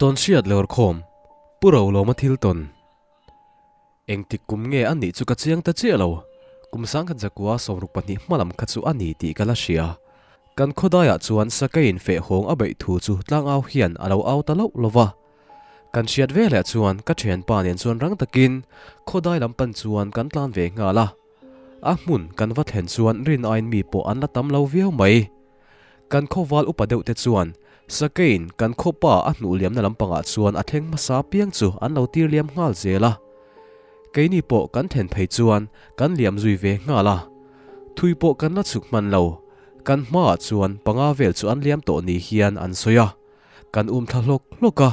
Tawnhriat lawrkhawm, Pu Rolawma thil tawn. Engtik kum nge a nih chu ka chiang ta chiah lo. Kum 1962 hma lam kha chu a ni tih ka la hria. Kan khawdaiah chuan sakeiin feh hawng a beih thu chu tlangau hian a lo au ta loh lo va. Kan hriat veleh chuan ka thianpa nen chuan rang takin khawdai lam pan chuan kan tlan ve nghal a. A hmun kan va thlen chuan rin aiin mi pawh an la tam lo viau mai. Kan khawval upa deuh te chuan Sakein kan khawpa a hnuh liamna lampangah chuan a thleng hmasa piang chu an lo tir liam nghal zel a. Keini pawh kan thlen phei chuan kan liam zui ve nghal a. Thui pawh kan la chhuk hman lo, kan hmaah chuan panga vel chu an liam tawh ni hian an sawi a. Kan um thla hlawk hlawk a.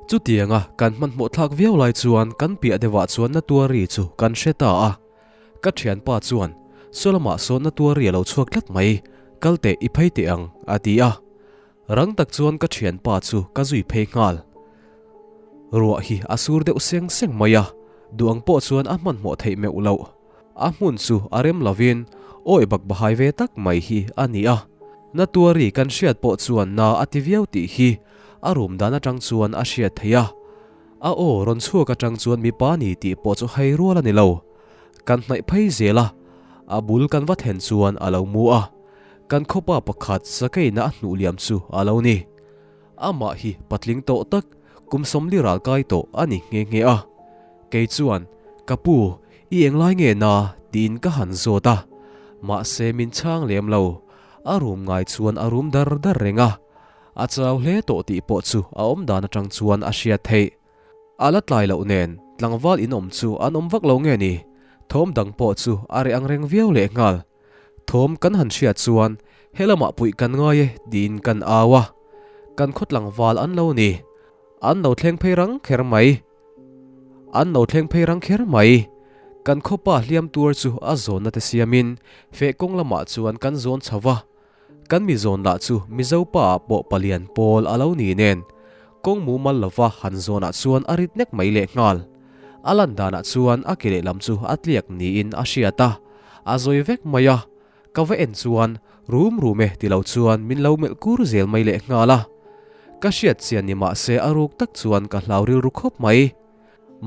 Chutianga kan hmanhmawh thlak viau lai chuan kan piah deuhah chuan Natuari chu kan hre ta a. Ka thianpa chuan, Saw lamah sawn Natuari a lo chhuak tlat mai, kal teh i phei teh ang, a ti a. Rang tak chuan ka thianpa chu ka zui phei nghal. Ruah hi a sur deuh seng seng mai a, duh ang pawh chuan a hmanhmawh theih meuh loh. A hmun chu a rem lovin awi bak bahai ve tak mai hi a ni a. Natuari kan hriat pawh chuan na a ti viau tih hi a rum dan atang chuan a hriat theih a. A aw rawn chhuak atang chuan mipa ni tih pawh chu hai rual a ni lo. Kan hnaih phei zel a, a bul kan va thlen chuan a lo mu a. Kan khawpa pakhat sakeina a hnuh liam chu a lo ni. Amah hi patling tawh tak, kum 40 ral kai tawh a ni nghe nghe a. Kei chuan, Ka pu, i englai nge na? tiin ka han zawt a. Mahse min chhang lem lo. A rum ngai chuan a rum dar dar reng a. A chau hle tawh tih pawh chu a awm dan atang chuan a hriat theih. A la tlai loh nen, tlangval inawm chu an awm vak lo nge ni? Thawm dang pawh chu a reh ang reng viau lehnghal. Thawm kan han hriat chuan helamah puih kan ngai e tiin kan au a, kan khaw tlangval an lo ni. An lo thleng phei rang kher mai. An lo thleng phei rang kher mai. Kan khawpa hliam tuar chu a zawnna te siamin feh kawng lamah chuan kan zawn chho va. Kan mi zawn lah chu Mizo pa ah pawh palian pawl a lo ni nen kawng mumal lova han zawnah chuan a rit nek mai lehnghal. A lan danah chuan a ke lehlam chu a tliak niin a hriat a, a zawi vek mai a, ka va en chuan rum rum e ti lo chuan min lo melh kur zel mai lehnghal a. Ka hriat chian ni mahse a ruk tak chuan ka hlau rilru khawp mai.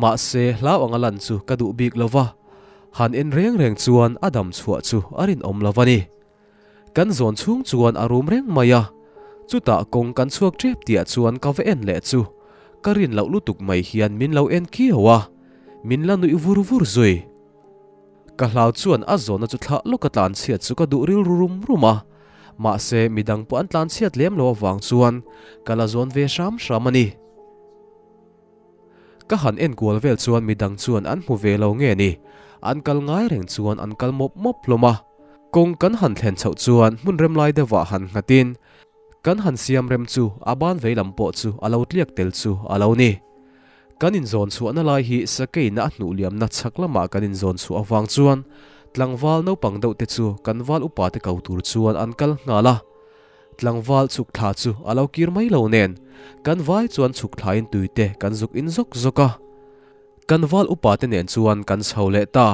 Mahse hlau anga lan chu ka duh bik lova, han en reng reng chuan a dam chhuah chu a rinawm lo a ni. Kan zawn chhung chuan a rum reng mai a, chutah kawng kan chhuak tep tihah chuan ka va en leh chu ka rin loh lutuk mai hian min lo en khiau a, min la nuih vur vur zui. Ka hlau chuan a zawnna chu thlah lawka tlan chhiat chu ka duh rilru rum rum a, mahse midang pawh an tlan chhiat lem lo avang chuan ka la zawn ve hram hram a ni. Ka han en kual vel chuan midang chuan an hmu ve lo nge ni, an kal ngai reng chuan an kal mawp mawp hlawm a. Kawng kan han thlen chhoh chuan hmun rem lai deuhah han nghatin kan han siam rem chu a ban vei lam pawh chu a lo tliak tel chu a lo ni. Kan inzawn chhuahna lai hi sakeina a hnuh liamna chhak lamah kan inzawn chhuah avang chuan tlangval naupang deuh te chu kan val upa te ko tur chuan an kal nghal a. Tlangval chhuk thla chu a lo kir mai lo nen kan vai chuan chhuk thlain tuite kan zuk in zawk zawk a. Kan val upa te nen chuan kan chho leh ta.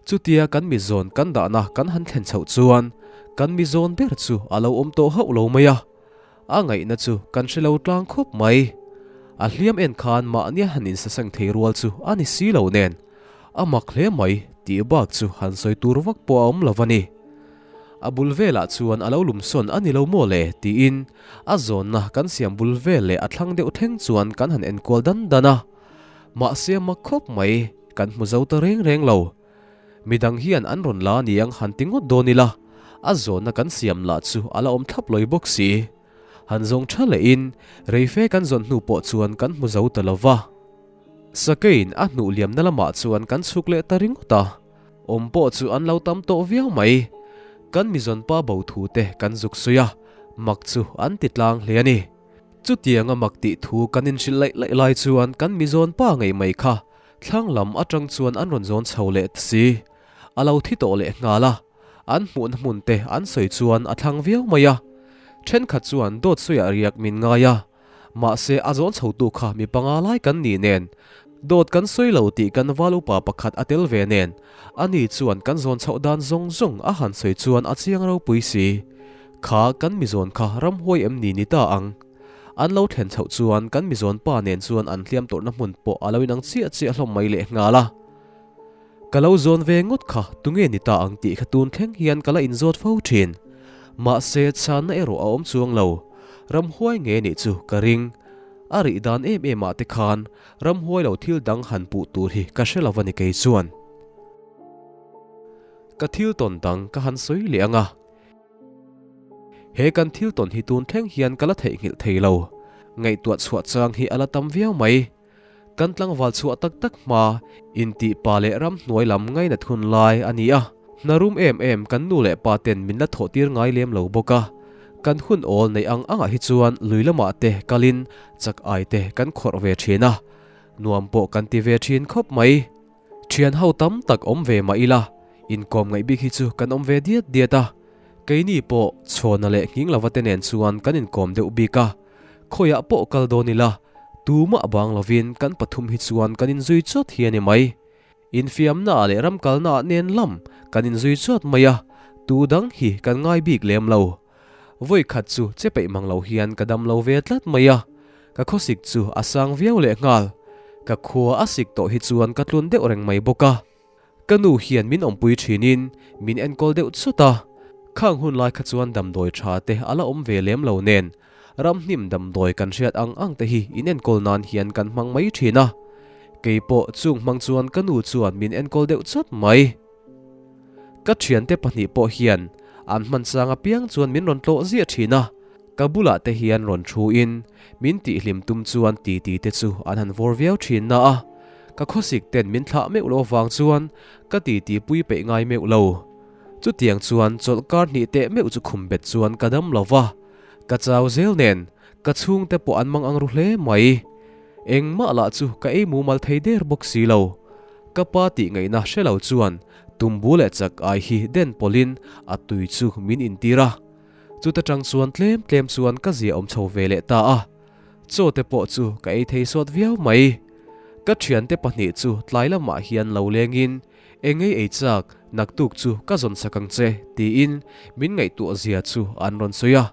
Chutia kan mi zawn kan dahna kan han thlen chhoh chuan kan mi zawn ber chu a lo awm tawh hauh lo mai a. A ngaihna chu kan hre lo tlang khawp mai. A hliam en khan mahnia han insaseng thei rual chu a ni si lo nen a mak hle mai tih bak chu han sawi tur vak pawh a awm lo a ni. A bul velah chuan a lo lumsawn a ni lo maw le? tiin a zawnna kan siam bul vel leh a thlang deuh thleng chuan kan han enkual dan dan a. Mahse mak khawp mai, kan hmu zo ta reng reng lo. Midang hian an rawn la niang han ti ngawt dawn ila, a zawnna kan siam lah chu a la awm thlap lawi bawk si. Han zawng tha lehin reife kan zawn hnu pawh chuan kan hmu zo ta lo va. Sakeiin a hnuh liamna lamah chuan kan chhuk leh ta ringawt a. Awm pawh chu an lo tam tawh viau mai. Kan mizawn pa bo thu te kan zuk sawi a, mak chu an ti tlang hle a ni. Chutianga mak tih thu kan inhrilh laih laih lai chuan kan mizawn pa ngei mai kha thlang lam atang chuan an rawn zawn chho leh ta si. A lo thi tawh leh nghal a, an hmuhna hmun te an sawi chuan a thlang viau mai a. Thenkhat chuan dawt sawiah riak min ngai a, Mahse a zawn chhotu kha mi panga lai kan nih nen, dawt kan sawi lo tih kan val upa pakhat a tel ve nen, ani chuan kan zawn chhoh dan zawng zawng a han sawi chuan a chiang ropui si. Kha kan mi zawn kha ramhuai em ni ni ta ang? An lo thlen chhoh chuan kan mizawn pa nen chuan an hliam tawrhna hmun pawh a lo inang chiah chiah hlawm mai lehnghal a. Ka lo zawn ve ngawt kha tunge ni ta ang tih kha tun thleng hian ka la inzawt fo thin. Mahse chhanna erawh a awm chuang lo. Ramhuai nge nih chu ka ring. A rih dan em em ah te khan ramhuai lo thil dang han puh tur hi ka hre lo a ni kei chuan. Ka thil tawn dang ka han sawi leh ang a. He kan thil tawn hi tun thleng hian ka la theihnghilh thei lo. Ngaihtuah chhuah chang hi a la tam viau mai. Kan tlangval chhuah tak tak hma intih pa leh ramhnuai lam ngainat hun lai a ni a, hna rum em em kan nu leh pa ten min la thawh tir ngai lem lo bawk a. Kan hun awl neih ang angah hi chuan lui lamah te kalin chak ai te kan khawrh ve thin a, nuam pawh kan ti ve thin khawp mai. Thian ho tam tak awm ve mah ila, inkawm ngaih bik hi chu kan awm ve diat diat a. Keini pawh chhawna leh nghing lova te nen chuan kan inkawm deuh bik a, khawiah pawh kal dawn ila, tumah bang lovin kan pathum hi chuan kan inzui chawt hi a ni mai. Infiamnaah leh ramkalnaah nen lam kan inzui chawt mai a, tu dang hi kan ngai bik lem lo. Vawi khat chu che peih mang lo hian ka dam lo ve tlat mai a, ka khawsik chu a sang viau lehnghal. Ka khua a sik tawh hi chuan ka tlun deuh reng mai bawk a. Ka nu hian min awmpui thinin min enkawl deuh chut a, khang hun lai kha chuan damdawi tha te a la awm ve lem lo nen, ramhnim damdawi kan hriat ang ang te hi in enkawl nan hian kan hmang mai thin a. Kei pawh chung hmang chuan ka nu chuan min enkawl deuh chut mai. Ka thiante pahnih pawh hian an hman chang apiang chuan min rawn tlawh ziah thin a, ka bulah te hian rawn thu in min tihhlim tum chuan titi te chu an han vawr viau thin na a, ka khawsik ten min thlah meuh loh avang chuan ka titi pui peih ngai meuh lo. Chutiang chuan chawlh kar hnih teh meuh chu khum bet chuan ka dam lo va, ka chau zel nen ka chhungte pawh an mang ang ru hle mai. Engmah lah chu ka ei mumal thei der bawk si lo. Ka pa tih ngaihna hre lo chuan tumbu leh chak ai hi den pawlhin a tui chu min intir a. Chuta tang chuan tlem tlem chuan ka zia awm chho ve leh ta a. Chaw te pawh chu ka ei thei sawt viau mai. Ka thiante pahnih chu tlai lamah hian lo lengin, Engei ei chak, naktuk chu ka zawn sak ang che, tiin min ngaihtuah zia chu an rawn sawi a.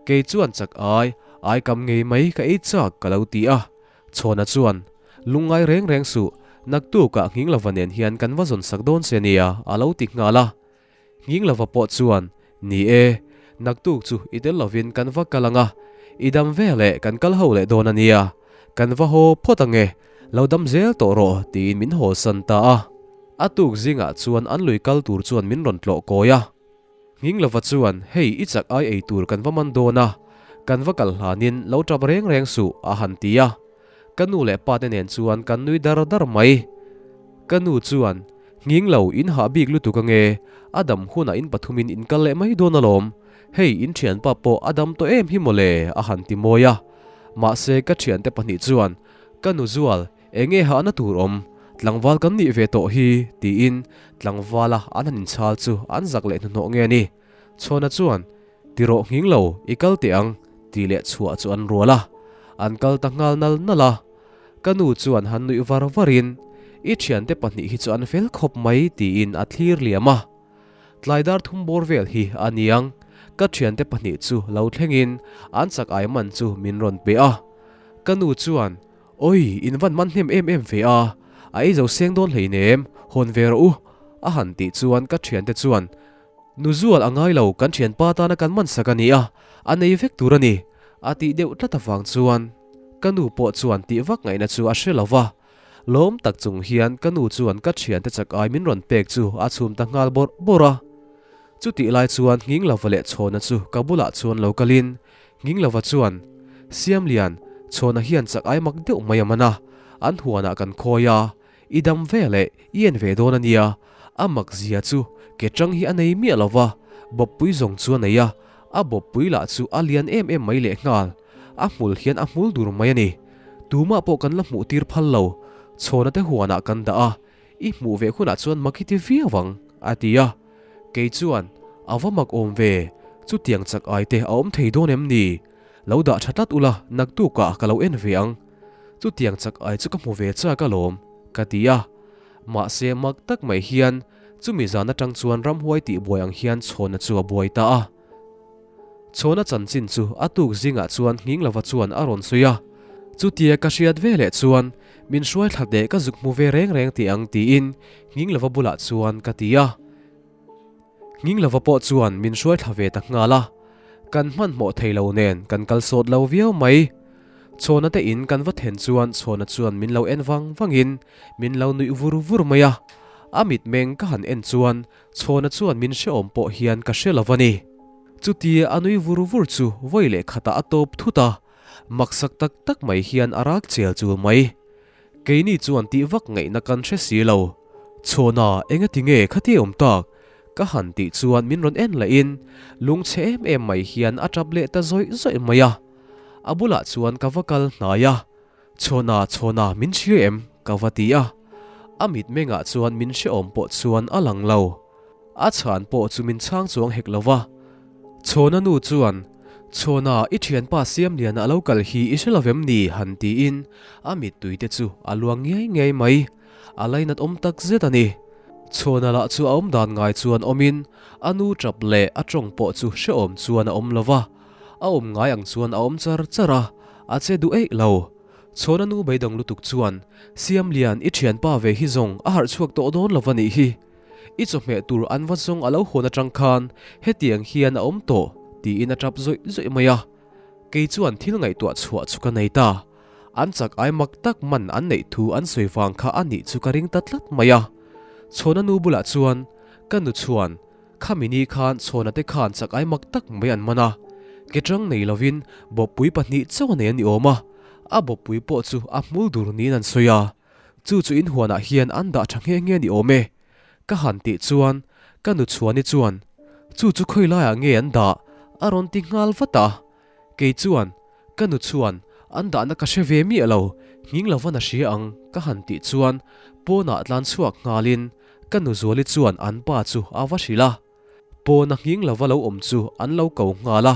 Kei chuan chak ai, ai kam ngei mai ka ei chak ka lo ti a. Chhawna chuan, Lungngai reng reng suh, naktukah Nghinglova nen hian kan va zawn sak dawn che nia, a lo ti nghal a. Nghinglova pawh chuan, Ni e, naktuk chu i tel lovin kan va kal ang a, i dam ve leh kan kal ho leh dawn a nia, kan va haw phawt ang e, lo dam zel tawh rawh, tiin min hawlsan ta a. A tuk zingah chuan an lui kal tur chuan min rawn tlawh kawi a. Nghinglova chuan, Hei, i chak ai ei tur kan va man dawn a, kan va kal hlanin lo tap reng reng suh, a han ti a. Ka nu leh pa te nen chuan kan nui dar dar mai. Ka nu chuan, Nghinglo, in hah bik lutuk ange, a dam hunah in pathumin in kal leh mai dawn alawm. Hei, in thianpa pawh a dam tawh em hi mawle, a han ti mawi a. Mahse, ka thiante pahnih chuan, Ka nu Zual, Enge hahna tur awm? Tlangval kan nih ve tawh hi, tiin tlangvala an han inchhal chu an zak leh hnuhnawh nge ni. Chhawna chuan, Ti rawh nghing lo, i kal teh ang, tih leh chhuah chu an rual a. An kal ta nghal nal nal a. Ka nu chuan han nuih var varin, I thiante pahnih hi chu an fel khawp mai, tiin a thlir liam a. Tlai dar thum bawr vel hi a niang, ka thiante pahnih chu lo thlengin an chak ai man chu min rawn pe a. Ka nu chuan, Oi, in van man hnem em em ve a, a ei zo seng dawn hleinem, hawn ve rawh u, a han tih chuan ka thiante chuan, Nu zual a ngai lo, kan thianpa tana kan man sak a ni a, a nei vek tur a ni, a tih deuh tlat avang chuan ka nu pawh chuan tih vak ngaihna chu a hre lo va. Lawm tak chung hian ka nu chuan ka thiante chak ai min rawn pek chu a chhum ta nghal bawrh bawrh a. Chutih lai chuan Nghinglova leh Chhawna chu ka bulah chuan lo kalin Nghinglova chuan, Siamlian, Chhawna hian chak ai mak deuh mai a man a, an huanah kan khawi a, i dam ve leh i en ve dawn a nia, a mak zia chu ke tang hi a nei miah lo va, bawppui zawng chu a nei a, a bawppui lah chu a lian em em mai lehnghal, a hmul hian a hmul dur mai a ni. Tumah pawh kan la hmuh tir phal lo, Chhawna te huanah kan dah a, I hmuh ve hunah chuan mak i ti viau ang, a ti a. Kei chuan, A va mak awm ve, chutiang chak ai te a awm thei dawn em ni? Lo dah tha tlat ula, naktukah ka lo en ve ang. Chutiang chak ai chu ka hmu ve chak alawm, ka ti a. Mahse mak tak mai hian chumi zan atang chuan ramhuai tih buai ang hian chhawnna chu a buai ta a. Chhawna chanchin chu a tuk zingah chuan nghing lova chuan a rawn sawi a. Chutia ka hriat ve leh chuan min hruai thla teh ka zuk hmu ve reng reng tih ang tiin nghing lova bulah chuan ka ti a. Nghing lova pawh chuan min hruai thla ve ta nghal a. Kan hmanhmawh thei lo nen kan kal sawt lo viau mai. Chhawna te in kan va then chuan Chhawna chuan min lo en vang vangin min lo nuih vur vur mai a. A mitmeng ka han en chuan Chhawna chuan min hrehawm pawh hian ka hre lo a ni. Chutia a nui vur vur chu vawi leh khatah a tawp thut a, maksak tak tak mai hian a rak chel chul mai. Keini chuan tih vak ngaihna kan hre si lo. Chhawna engati nge khati awm tak? Ka han tih chuan min rawn en lahin lungchhe em em mai hian a tap leh ta zawih zawih mai a. A bulah chuan ka va kal hnai a, Chhawna, Chhawna, min hria em? ka va ti a. A mitmengah chuan min hrehawm pawh chuan a lang lo. A chhan pawh chu min chhang chuang hek lo va. Chhawna nu chuan, Chhawna, i thianpa Siamliana a lo kal hi i hre lo vem ni? han tiin a mittui te chu a luang ngiai ngiai mai. A lainat awm tak zet a ni. Chhawna lah chu a awm dan ngai chuan awmin a nu tap leh a tawng pawh chu hrehawm chuan a awm lo va. A awm ngai ang chuan a awm char char a, a che duh eih lo. Chhawna nu beidawng lutuk chuan, Siamlian, i thianpa ve hi zawng a harh chhuak tawh dawn lo va nih hi. I chawhmeh tur an va zawng a lo hawn atang khan hetiang hian a awm tawh, tiin a tap zawih zawih mai a. Kei chuan thil ngaihtuah chhuah chu ka nei ta. An chak ai mak tak man an neih thu an sawi vang kha a nih chu ka ring ta tlat mai a. Chhawna nu bulah chuan ka nu chuan, Khami ni khan Chhawna te khan chak ai mak tak mai an man a. Ke tang nei lovin bawppui pahnih chauh a nei a ni awm a. A bawppui pawh chu a hmul dur niin an sawi a. Chu chu in huanah hian an dah tha nghe nghe ni awm e. Ka han tih chuan ka nu Chhuani chuan, Chu chu khawi laiah nge an dah? a rawn ti nghal vat a. Kei chuan, Ka nu chuan, An dahna ka hre ve miah lo, nghing lo van a hria ang, ka han tih chuan pawnah tlan chhuak nghalin ka nu Zuali chuan an pa chu a va hrilh a. Pawna nghing lova lo awm chu an lo ko nghal a,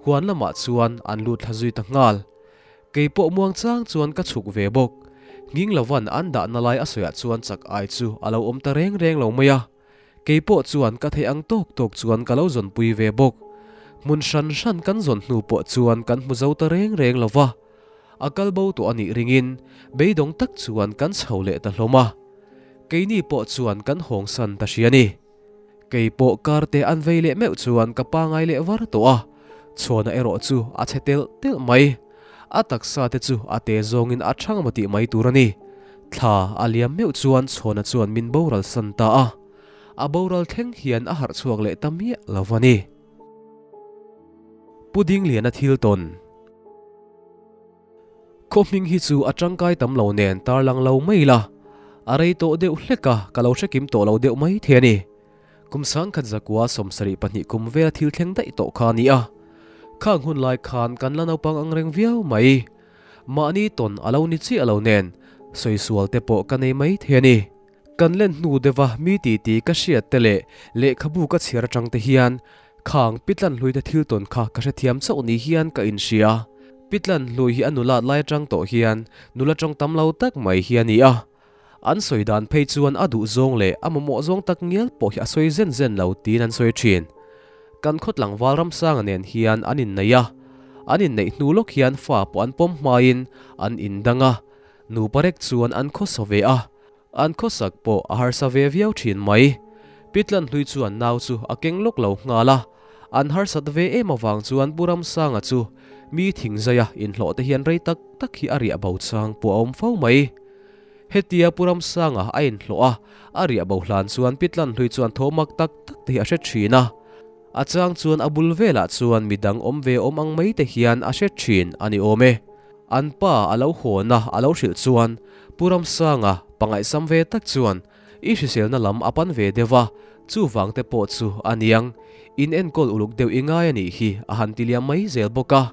huan lamah chuan an lut thla zui ta nghal. Kei pawh muang chang chuan ka chhuk ve bawk. Nghing lovan an dahna lai a sawiah chuan chak ai chu a lo awm ta reng reng lo mai a. Kei pawh chuan ka theih ang tawk tawk chuan ka lo zawnpui ve bawk. Hmun hran hran kan zawn hnu pawh chuan kan hmu zo ta reng reng lo va. A kal bo tawh a nih ringin beidawng tak chuan kan chho leh ta hlawm a. Keini pawh chuan kan hawngsan ta hria ni. Kei pawh kar te an vei leh meuh chuan ka pangai leh var tawh a, chhuana erawh chu a chhe telh telh mai. A taksa te chu a te zawngin a thang maw tih mai tur a ni. Thla a liam meuh chuan chhuana chuan min boral san ta a, a boral thleng hian a harh chhuak leh ta miah lo a ni. Pu Dingliana thil tawn. Khaw hming hi chu a tangkai tam lo nen tarlang lo mai ila, a rei tawh deuh hlek a, ka lo hrekim tawh lo deuh mai thei a ni. Kum sangkhat zakua 72 kum vela thil thleng daih tawh kha a ni a. Khang hun lai khan kan la naupang ang reng viau mai. Mahni tawn a lo ni chiah lo nen sawisual te pawh ka nei mai thei a ni. Kan len hnu deuha mi titi ka hriat te leh lehkhabu ka chhiar atang te hian khang Pitlan hlui te thil tawn kha ka hrethiam chauh ni hian ka inhria. Pitlan hlui hi a nulat lai atang tawh hian nula tawng tam lo tak mai hi a ni a. An sawi dan phei chuan a duh zawng leh a mamawh zawng tak ngial pawh hi a sawi zen zen lo tiin an sawi thin. Kan khaw tlangval Ramsanga nen hian an inneih a. An inneih hnu lawk hian fa pawh an pawm hmain an indang a. Nupa rek chuan an khawsa ve a. An khawsak pawh a harsa ve viau thin mai. Pitlan hlui chuan nau chu a keng lawk lo nghal a, an harsat ve em avang chuan Pu Ramsanga chu mi thing zaia inhlawh te hian rei tak tak hi a riah bo chang pawh a awm fo mai. Hetia Pu Ramsanga a inhlawh a, a riah bo hlan chuan Pitlan hlui chuan thaw mak tak tak te hi a hre thin a. A chang chuan a bul velah chuan midang awm ve awm ang mai te hian a hre thin a ni awm e. An pa a lo hawn a, a lo hrilh chuan Pu Ramsanga pangaihsam ve tak chuan i hriselna lam a pan ve deuh a, chuvang te pawh chu a niang, in enkawl uluk deuh i ngai a nih hi a han ti liam mai zel bawk a.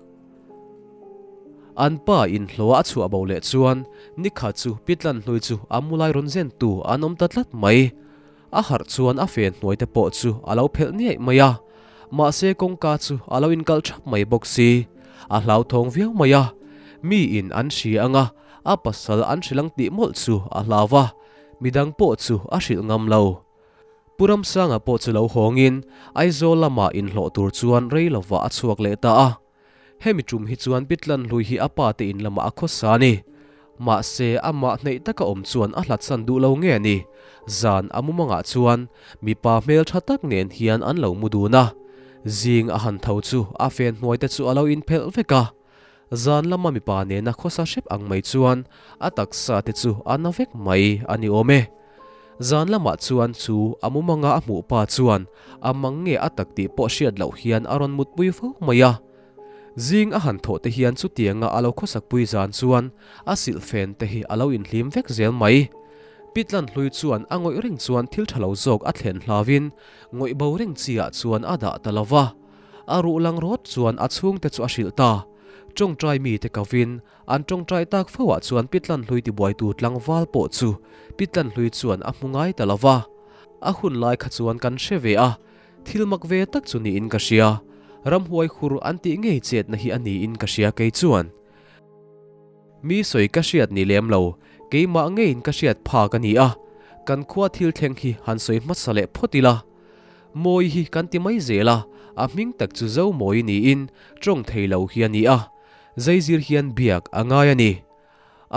An pa inhlawh a chhuah bo leh chuan nikhat chu Pitlan hlui chu a mu lai rawn zen tu an awm ta tlat mai. A harh chuan a fen hnuai te pawh chu a lo phelh niaih mai a, mahse kawngka chu a lo inkalh thap mai bawk si. A hlauthawng viau mai a, mi in an hria ang a, a pasal an hrilh ang tih mawlh chu a hlau va, midang pawh chu a hrilh ngam lo. Pu Ramsanga pawh chu lo hawngin Aizawl lamah inhlawh tur chuan rei lovah a chhuak leh ta a. Hemi tum hi chuan Pitlan hlui hi a pa te in lamah a khawsa a ni. Mahse, amah hneih taka awm chuan a hlatsan duh lo nge ni? Zan a mumangah chuan mipa hmeltha tak nen hian an lo mu dun a. Zing a han tho chu a fen hnuai te chu a lo inphelh vek a. Zan lama mipa nena khawsa hrep ang mai chuan a taksa te chu a na vek mai a ni awm e. Zan lamah chuan chu a mumanga a hmuh pa chuan a mang nge a tak tih pawh hriat loh hian a rawn mutpui fo mai a. Zing a han thawh te hian chutianga a lo khawsakpui zan chuan a silhfen te hi a lo inhlim vek zel mai. Pitlan hlui chuan a ngawih reng chuan thil tha lo zawk a thlen hlauin ngawih bo reng chi ah chuan a dah ta lo va. A ruh lang rawt chuan a chhungte chu a hrilh ta. Tawngtai mite kovin An tawngtai tak fo ah chuan Pitlan hlui tibuaitu tlangval pawh chu Pitlan hlui chuan a hmu ngai ta lo va. A hun lai kha chuan kan hre ve a, thil mak ve tak chu niin ka hria. Ramhuai hur an tih ngei chetna hi a niin ka hria kei chuan. Mi sawi ka hriat ni lem lo, keimah ngeiin ka hriat phak a ni a, kan khua thil thleng hi han sawi hmasa leh phawt ila. Mawi hi kan ti mai zel a, a hming tak chu Zomawi niin tawng thei lo hi a ni a. Zaizir hian biak a ngai a ni.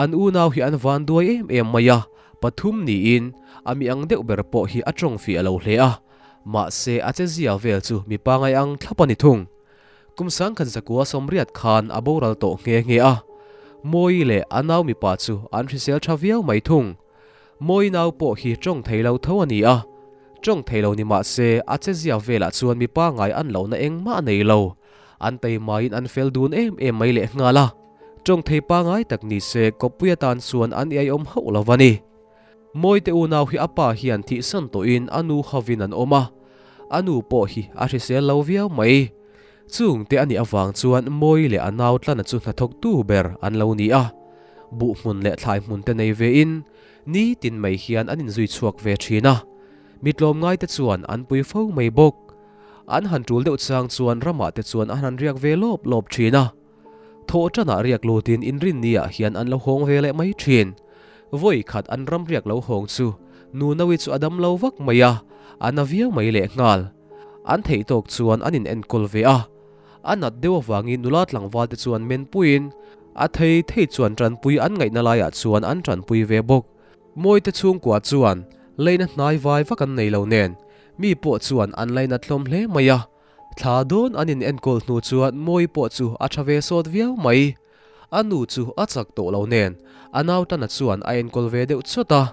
An unau hi an van duai em em mai a, pathum niin a mi ang deuh ber pawh hi a tawng fiah lo hle a, mahse a che zia vel chu mi pangai ang thlap a ni thung. Kum sangkhat zakua sawmriat khan a boral tawh nghe nghe a, Mawi leh a nau mipa chu an hrisel tha viau mai thung. Mawi nau pawh hi tawng thei lo tho a ni a, tawng thei lo ni mahse a che zia velah chuan mi pangai an lohna engmah a nei lo. An teimaiin an fel dun em em mai leh nghal a, tawng thei pangai tak ni se kawppui atan chuan an iaiawm hauh lo va ni. Mawite unau hi a pa hian thihsan tawhin a nu hovin an awm a, a nu pawh hi a hrisel lo viau mai. Chungte a nih avang chuan Mawi leh a nau tlana chu hnathawktu ber an lo ni a, buh hmun leh thlai hmun te nei vein nitin mai hian an inzui chhuak ve thin a, mi tlawmngaite chuan an pui fo mai bawk. An han tul deuh chang chuan ramah te chuan an han riak ve lawp lawp thin a. Thawh tanah riak lutin inrinni ah hian an lo hawng ve leh mai thin. Vawi khat an ram riak lo hawng chu Nunawi chu a dam lo vak mai a, a na viau mai leh nghal. An theih tawk chuan an in enkawl ve a. A nat deuh avangin nula tlangval te chuan menpuiin a thei thei chuan tanpui an ngaihna laiah chuan an tanpui ve bawk. Mawite chhungkua chuan leina hnai vai vak an nei lo nen, mi pawh chuan an laina tlawm hle mai a. Thla dawn an in enkawl hnu chuan Mawi pawh chu a tha ve sawt viau mai. A nu chu a chak tawh lo nen, a nau tana chuan a enkawl ve deuh chawt a.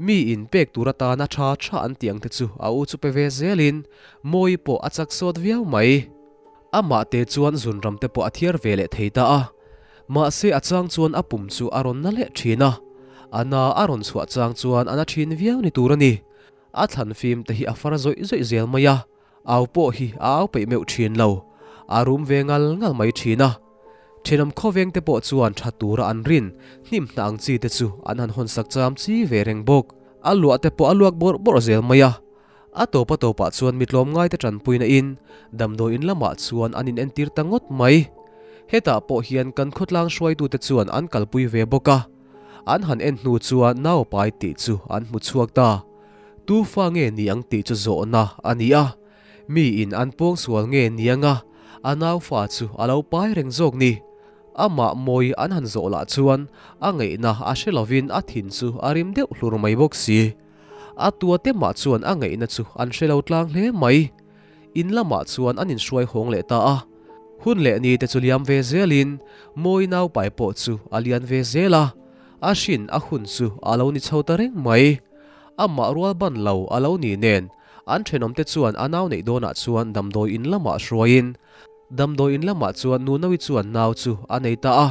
Mi in pek tur atana tha tha an tih ang te chu a u chu pe ve zelin Mawi pawh a chak sawt viau mai. Amah te chuan zunram te pawh a thiar ve leh thei ta a. Mahse a chang chuan a pum chu a rawn na leh thin a, a na a rawn chhuah chang chuan a na thin viau ni tur a ni. A thlan fim te hi a far zawih zawih zel mai a, au pawh hi a au peih meuh thin lo, a rum ve ngal ngal mai thin a. Thenawm khawveng te pawh chuan tha tura an rin hnim hna ang chi te chu an han hawn sak cham chi ve reng bawk. A luah te pawh a luak bawrh bawrh zel mai a, A tawp a tawpah chuan mi tlawmngaite tanpuina in damdawi in lamah chuan an inentir ta ngawt mai. Hetah pawh hian kan khawtlang hruaitute chuan an kalpui ve bawk a. An han en hnu chuan naupai tih chu an hmu chhuak ta. Tu fa nge ni ang tih chu zawhna a ni a. Mi in an pawngsual nge ni anga a naufa chu a lo pai reng zawk ni. Amah mawi an han zawh lah chuan a ngaihna a hre lovin a thin chu a rim deuh hlur mai bawk si. A tua te mah chuan a ngaihna chu an hre lo tlang hle mai. In lamah chuan an inhruai hawng leh ta a. Hun leh ni te chu liam ve zelin Mawi naupai pawh chu a lian ve zel a. A hrin a hun chu a lo ni chho ta reng mai. Amah rual ban lo a lo ni nen an thenawmte chuan a nau neih dawnah chuan damdawi in lamah hruaiin damdawi in lamah chuan Nunawi chuan nau chu a nei ta a.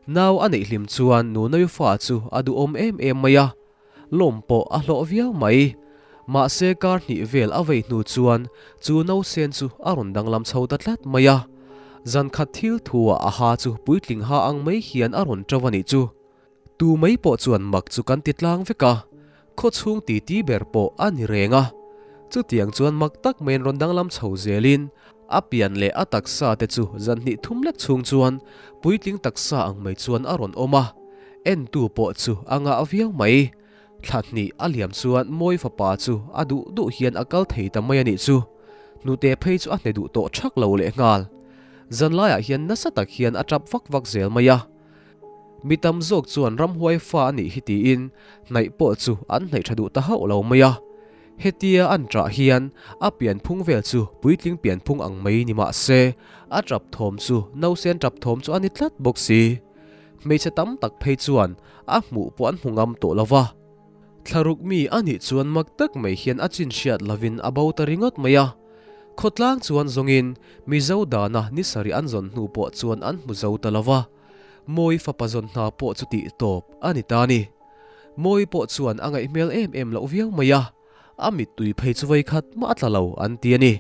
Nau a neih hlim chuan Nunawi fa chu a duhawm em em mai a, lawm pawh a hlawh viau mai. Mahse kar hnih vel a vei hnu chuan chu nausen chu a rawn danglam chho ta tlat mai a. Zan khat thil thuah a ha chu puitling ha ang mai hian a rawn ṭo a nih chu. Tu mai pawh chuan mak chu kan ti tlang vek a, khaw chhung titi ber pawh a ni reng a. Chutiang chuan mak tak maiin rawn danglam chho zelin a pian leh a taksa te chu zan hnih thum lek chhung chuan puitling taksa ang mai chuan a rawn awm a, entu pawh chu a ngah viau mai. Thla hnih a liam chuan Mawi fapa chu a duh duh hian a kal thei ta mai a nih chu. Hnute phei chu a hne duh tawh thak lo lehnghal. Zanlaiah hian nasa tak hian a tap vak vak zel mai a. Mi tam zawk chuan ramhuai fa a nih hi tiin hnaih pawh chu an hnaih tha duh ta hauh lo mai a. Hetia an ṭah hian a pianphung vel chu puitling pianphung ang mai ni mah se, a ṭap thawm chu nausen ṭap thawm chu a ni tlat bawk si. Hmeichhe tam tak phei chuan a hmuh pawh an hmu ngam tawh lo va. Thlaruk mi a nih chuan mak tak mai hian a chin hriat lovin a bo ta ringawt mai a. Khawtlang chuan zawngin Mizo dana ni sarih an zawn hnu pawh chuan an hmu zo ta lo va. Mawi fapa zawn hna pawh chu tih tawp a ni ta a ni. Mawi pawh chuan a ngaih hmel em em loh viau mai a, a mittui phei chu vei khat mah a tla lo an ti a ni.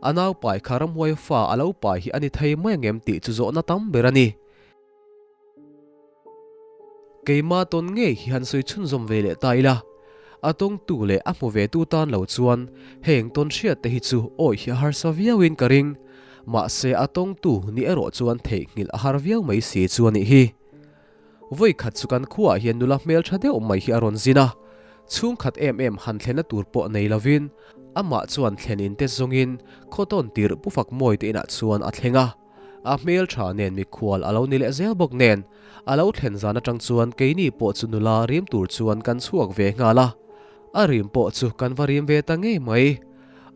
A naupai kha ramhuai fa a lo pai hi a ni thei mai angem tih chu zawhna tam ber a ni. Keima tawn ngei hi han sawi chhunzawm ve leh ta ila, a tawngtu leh a hmu ve tu tan lo chuan heng tawn hriat te hi chu awih hi a harsa viauin ka ring. Mahse a tawngtu ni erawh chuan theihnghilh a har viau mai si chu a nih hi. Vawi khat chu kan khuaah hian nula hmel tha deuh mai hi a rawn zin a, chhungkhat em em han thlenna tur pawh nei lovin amah chuan thlen in te zawngin khaw tawn tirh Pu Fakmawi te inah chuan a thleng a. A hmel tha nen mikhual a lo ni leh zel bawk nen, a lo thlen zan atang chuan keini pawh chu nula rim tur chuan kan chhuak ve nghal a. A rim pawh chu kan va rim ve ta ngei mai.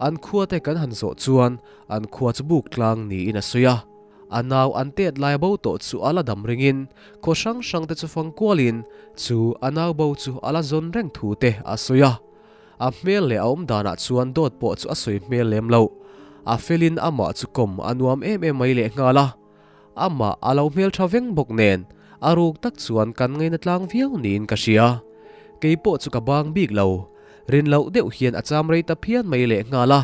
An khua te kan han zawh chuan an khua chu buk tlang niin a sawi a. A nau an tet lai bo tawh chu a la dam ringin khaw hrang hrang te chu fang kualin chu a nau bo chu a la zawn reng thu te a sawi a. A hmel leh a awm danah chuan dawt pawh chu a sawi hmel lem lo. A felin amah chu kawm a nuam em em mai lehnghal a. Amah a lo hmeltha veng bawk nen a ruk tak chuan kan ngaina tlang viau niin ka hria. Kei pawh chu ka bang bik lo. Rin loh deuh hian a cham rei ta phian mai lehnghal a.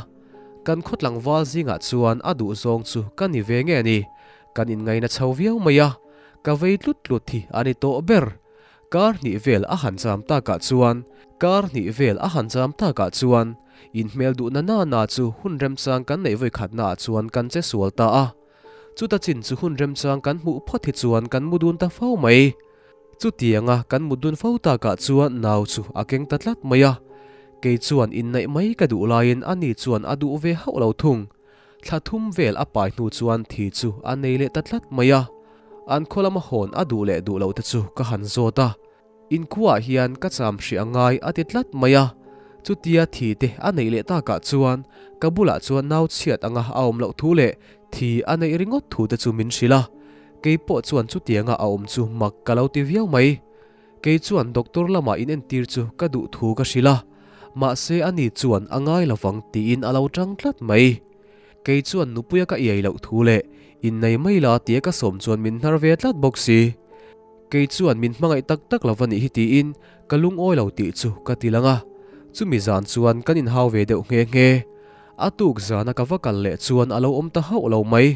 Kan khaw tlangval zingah chuan a duh zawng chu ka ni ve nge ni. Kan inngaina chho viau mai a. Ka vei tlut tlut hi a ni tawh ber. Kar hnih vel a han cham takah chuan Kar hnih vel a han cham takah chuan inhmel duh na na na chu hun remchang kan neih vawi khatnaah chuan kan che sual ta a. Chuta chin chu hun remchang kan hmuh phawt hi chuan kan mu dun ta fo mai. Chutianga kan mut dun fo takah chuan nau chu a keng ta tlat mai a. Kei chuan inneih mai ka duh laiin ani chuan a duh ve hauh lo thung. Thla thum vel a pai hnu chuan thi chu a nei leh ta tlat mai a. An khaw lama hawn a duh leh duh loh te chu ka han zawt a. Inkhuaah hian ka cham hrih a ngai a ti tlat mai a. Chutia thi te a neih leh takah chuan ka bulah chuan nau chhiat anga a awm loh thu leh thi a neih ringawt thu te chu min hrilh a. Kei pawh chuan chutianga a awm chu mak ka lo ti viau mai. Kei chuan doctor lamah in entir chu ka duh thu ka hrilh a, mahse ani chuan a ngai lovang tiin a lo tang tlat mai. Kei chuan nupuia ka iai loh thu leh innei mai la tia ka sawm chuan min hnar ve tlat bawk si. Kei chuan min hmangaih tak tak lo va nih hi tiin ka lungawi lo tih chu ka ti lang a, chumi zan chuan kan inhau ve deuh nghe nghe. A tuk zana ka va kal leh chuan a lo awm ta hauh lo mai.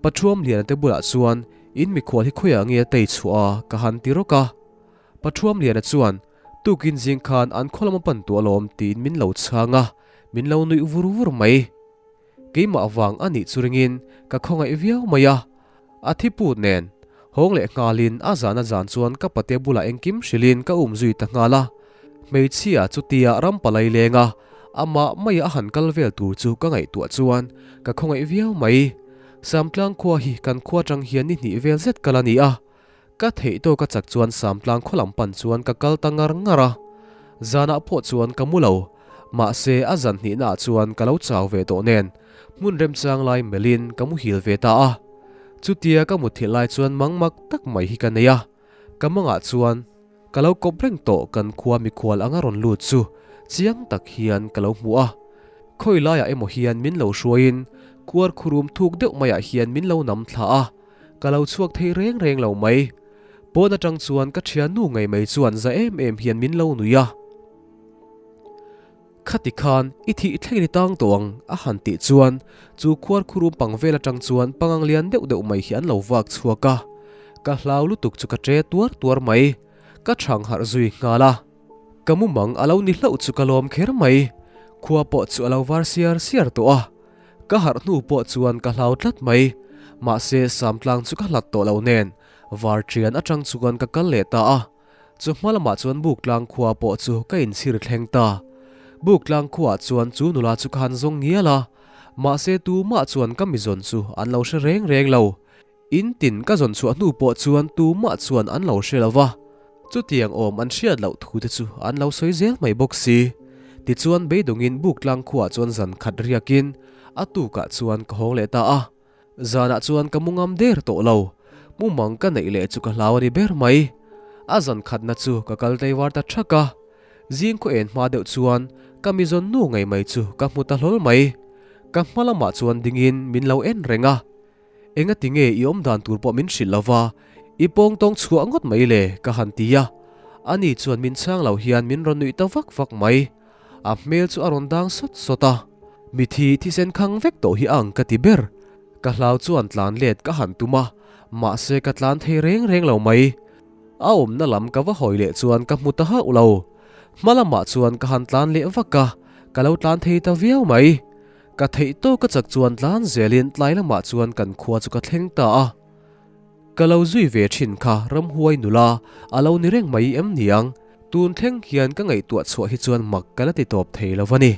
Pathuam Liana te bulah chuan in mikhual hi khawiah nge a tei chhuah a ka han ti rawk a. Pathuam Liana chuan tukin zing khan an khaw lama pan tuah alawm tiin min lo chhang a, min lo nuih vur vur mai. Keimah vang a nih chu ringin ka khawngaih viau mai a. A thi put nen hawng leh nghalin a zan a zan chuan ka pate bulah engkim hrilhin ka um zui ta nghal a. Hmeichhia chutia ram palai lenga amah maia a han kal vel tur chu ka ngaihtuah chuan ka khawngaih viau mai. Samtlang khua hi kan khua atang hian ni hnih vel zet kal a ni a. Ka theih tawk a chak chuan Samtlang khaw lam pan chuan ka kal ta ngar ngar a. Zanah pawh chuan ka mu lo. Mahse a zan hnihnaah chuan ka lo chau ve tawh nen hmun remchang lai melhin ka muhil ve ta a. Chutia ka mutthilh lai chuan mangmak tak mai hi ka nei a. Ka mangah chuan ka lo kawp reng tawh kan khua mikhual anga rawn lut chu chiang tak hian ka lo hmu a. Khawi laiah emaw hian min lo hruaiin kuar khurum thuk deuh maiah hian min lo nam thla a, ka lo chhuak thei reng reng lo mai. Pawn atang chuan ka thiannu ngei mai chuan za em em hian min lo nui a. Khati khan i thih thlengin i tang tawh ang a han tih chuan chu khuar khurum pang vel atang chuan pangang lian deuh deuh mai hi an lo vak chhuak a, ka hlau lutuk chu ka tre tuar tuar mai, ka chhang harh zui nghal a. Ka mumang a lo ni hlauh chu ka lawm kher mai, khua pawh chu a lo var siar siar tawh a, ka harh hnu pawh chuan ka hlau tlat mai, mahse Samtlang chu ka hlat tawh lo nen var ṭian atang chuan ka kal leh ta a. Chu hma lamah chuan Buktlang khua pawh chu ka inchhir thleng ta. Buktlang khuaah chuan chu nula chu ka han zawng ngial a, mahse tumah chuan ka mizawn chu an lo hre reng reng lo. In tin ka zawn chhuah hnu pawh chuan tumah chuan an lo hre lo va, chutiang awm an hriat loh thu te chu an lo sawi zel mai bawk si. Tichuan beidawngin Buktlang khuaah chuan zan khat riakin a tukah chuan ka hawng leh ta a. Zanah chuan ka mu ngam der tawh lo, mumang ka neih leh chu ka hlau a ni ber mai. A zan khatna chu ka kal tleivar ta thak a, zing khaw en hma deuh chuan ka mizawn nu ngei mai chu ka hmu ta hlawl mai. Ka hma lamah chuan dingin min lo en reng a. Engati nge i awm dan tur pawh min hrilh lo va, i pawng tawng chhuah ngawt mai le ka han ti a. Ani chuan min chhang lo hian min rawn nuih ta vak vak mai. A hmel chu a rawn dang sawt sawt a. Mithi thisen khang vek tawh hi ang ka ti ber. Ka hlau chuan tlan let ka han tum a, mahse ka tlan thei reng reng lo mai. A awmna lam ka va hawi leh chuan ka hmu ta hauh lo. Hma lamah chuan ka han tlan leh vak a, ka lo tlan thei ta viau mai. Ka theih tawk a chak chuan tlan zelin tlai lamah chuan kan khua chu ka thleng ta a. Ka lo zui ve thin kha ramhuai nula a lo ni reng mai em niang? Tun thleng hian ka ngaihtuah chhuah hi chuan mak ka la ti tawp thei lo a ni.